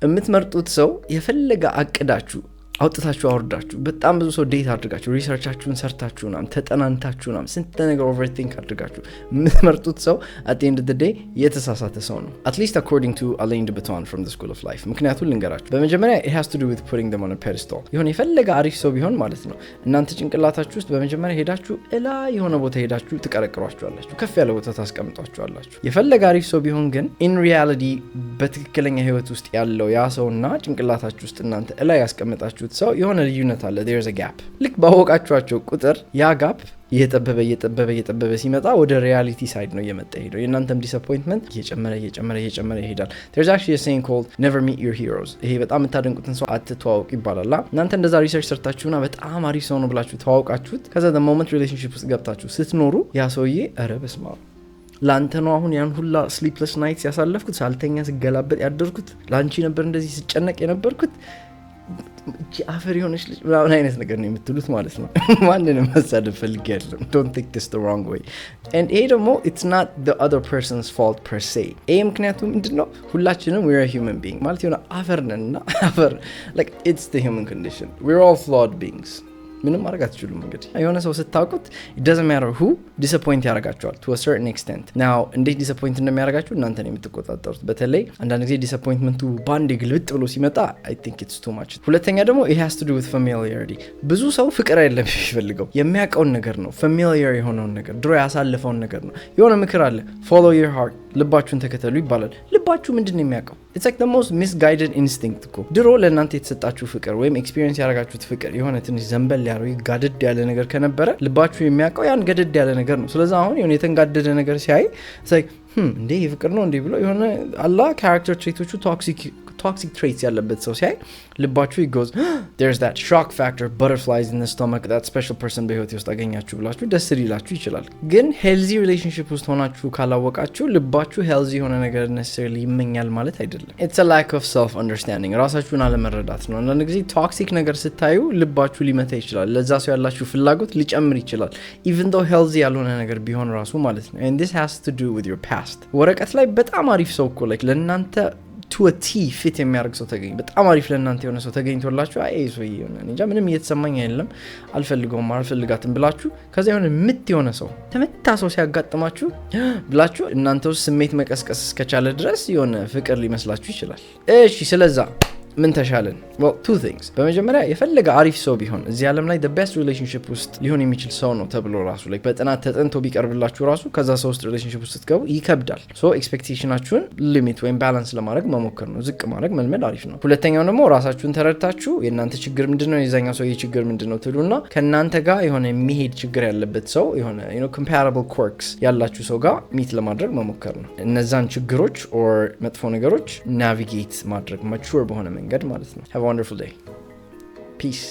የምትመርጡት ሰው የፈለገ አቅዳችሁ፣ አውጥታችሁ አውርዳችሁ፣ በጣም ብዙ ሰው date አድርጋችሁ፣ research ኣችሁን ሰርታችሁ ምናምን፣ ተጠናንታችሁ ምናምን፣ ስንት ነገር overthink አድርጋችሁ የምትመርጡት ሰው at the end of the day የተሳሳተ ሰው ነው። At least according to Alain de Botton from The School of Life። ምክንያቱን ልንገራችሁ። በመጀመሪያ it has to do with putting them on a pedestal። የሆነ የፈለገ አሪፍ ሰው ቢሆን ማለት ነው፣ እናንተ ጭንቅላታችሁ ውስጥ በመጀመሪያ ሄዳችሁ እላይ የሆነ ቦታ ሄዳችሁ ትቀረቅሯችኋላችሁ፣ ከፍ ያለ ቦታ ታስቀምጧችኋላችሁ። የፈለገ አሪፍ ሰው ቢሆን ግን in reality በትክክለኛ ህይወት ውስጥ ያለው ያ ሰውና ጭንቅላታችሁ ውስጥ እናንተ እላይ ያስቀመጣችሁት ሰው የሆነ ልዩነት አለ። There's a gap። ልክ ባወቃችኋቸው ቁጥር ያ gap እየጠበበ እየጠበበ እየጠበበ ሲመጣ ወደ reality side ነው እየመጣ ሄደው፣ የእናንተም disappointment እየጨመረ እየጨመረ እየጨመረ ይሄዳል። There's actually a saying called "never meet your heroes"። ይሄ በጣም የምታደንቁትን ሰው አትተዋወቁ ይባላል። እናንተ እንደዛ research ሰርታችሁና በጣም አሪፍ ሰው ነው ብላችሁ ተዋውቃችሁት ከዛ the moment relationship ውስጥ ገብታችሁ ስትኖሩ ያ ሰውዬ "ኧረ በስመ አብ፣ ለአንተ ነው አሁን ያን ሁላ sleepless nights ያሳለፍኩት፣ ሳልተኛ ስገላበጥ ያደርኩት፣ ለአንቺ ነበር እንደዚህ ስጨነቅ የነበርኩት፣ እቺ አፈር የሆነች ልጅ" ምናምን አይነት ነገር ነው የምትሉት ማለት ነው። ማንንም መሳደብ ፈልጌ አይደለም። Don't take this the wrong way። And ይሄ ደግሞ it's not the other person's fault per se። ይሄ ምክንያቱ ምንድን ነው? ሁላችንም we're human being ማለት የሆነ አፈር ነን እና አፈር like it's the human condition, we're all flawed beings። ምንም ማድረግ አትችሉም። እንግዲህ የሆነ ሰው ስታውቁት doesn't matter who፣ disappoint ያደርጋችኋል to a certain extent። Now እንዴት disappoint እንደሚያደርጋችሁ እናንተ ነው የምትቆጣጠሩት። በተለይ አንዳንድ ጊዜ disappointment ኡ በአንዴ ግልብጥ ብሎ ሲመጣ I think it's too much። ሁለተኛ ደግሞ it has to do with familiarity። ብዙ ሰው ፍቅር አይደለም የሚፈልገው፣ የሚያውቀውን ነገር ነው፣ familiar የሆነውን ነገር፣ ድሮ ያሳለፈውን ነገር ነው። የሆነ ምክር አለ፣ "Follow your heart"፣ ልባችሁን ተከተሉ ይባላል። ልባችሁ ምንድን ነው የሚያውቀው? It's like the most misguided instinct እኮ። ድሮ ለእናንተ የተሰጣችሁ ፍቅር ወይም experience ያደረጋችሁት ፍቅር የሆነ ትንሽ ዘንበል ያለ ወይ ጋደድ ያለ ነገር ከነበረ ልባችሁ የሚያውቀው ያን ገደድ ያለ ነገር ነው። ስለዚ አሁን የሆነ የተንጋደደ ነገር ሲያይ "እንዴ፣ ይህ ፍቅር ነው እንዴ?" ብሎ የሆነ አላ character trait ኦቹ toxic traits ያለበት ሰው ሲያይ ልባችሁ goes, there's that shock factor, butterflies in the stomach, that special person በህይወት ውስጥ አገኛችሁ ብላችሁ ደስ ሊላችሁ ይችላል። ግን healthy relationship ውስጥ ሆናችሁ ካላወቃችሁ ልባችሁ healthy የሆነ ነገር necessarily ይመኛል ማለት አይደለም። It's a lack of self understanding፣ ራሳችሁን አለመረዳት ነው። አንዳንድ ጊዜ toxic ነገር ስታዩ ልባችሁ ሊመታ ይችላል። ለዛ ሰው ያላችሁ ፍላጎት ሊጨምር ይችላል። Even though healthy ያልሆነ ነገር ቢሆን ራሱ ማለት ነው። And this has to do with your past። ወረቀት ላይ በጣም አሪፍ ሰው እኮ like ለእናንተ to a T fit የሚያደርግ ሰው ተገኝ፣ በጣም አሪፍ ለእናንተ የሆነ ሰው ተገኝቶላችሁ "አይ፣ ሰውዬ የሆነ እንጃ ምንም እየተሰማኝ አይደለም፣ አልፈልገውም፣ አልፈልጋትም" ብላችሁ ከዛ የሆነ ምት የሆነ ሰው፣ ተመታ ሰው ሲያጋጥማችሁ ብላችሁ እናንተ ውስጥ ስሜት መቀስቀስ እስከቻለ ድረስ የሆነ ፍቅር ሊመስላችሁ ይችላል። እሺ፣ ስለዛ ምን ተሻለን? Well, two things። በመጀመሪያ የፈለገ አሪፍ ሰው ቢሆን፣ እዚህ ዓለም ላይ best relationship ውስጥ ሊሆን የሚችል ሰው ነው ተብሎ ራሱ like በጥናት ተጠንቶ ቢቀርብላችሁ ራሱ ከዛ ሰው ውስጥ relationship ውስጥ ስትገቡ ይከብዳል። So expectation ኣችሁን limit ወይም balance ለማድረግ መሞከር ነው። ዝቅ ማድረግ መልመድ አሪፍ ነው። ሁለተኛው ደግሞ ራሳችሁን ተረድታችሁ የእናንተ ችግር ምንድን ነው፣ የዛኛው ሰው ችግር ምንድን ነው ትሉና ከእናንተ ጋር የሆነ የሚሄድ ችግር ያለበት ሰው፣ የሆነ compatible quirks ያላችሁ ሰው ጋር meet ለማድረግ መሞከር ነው። እነዛን ችግሮች or መጥፎ ነገሮች navigate ማድረግ mature በሆነ መንገድ ማለት ነው። Have a wonderful day. Peace.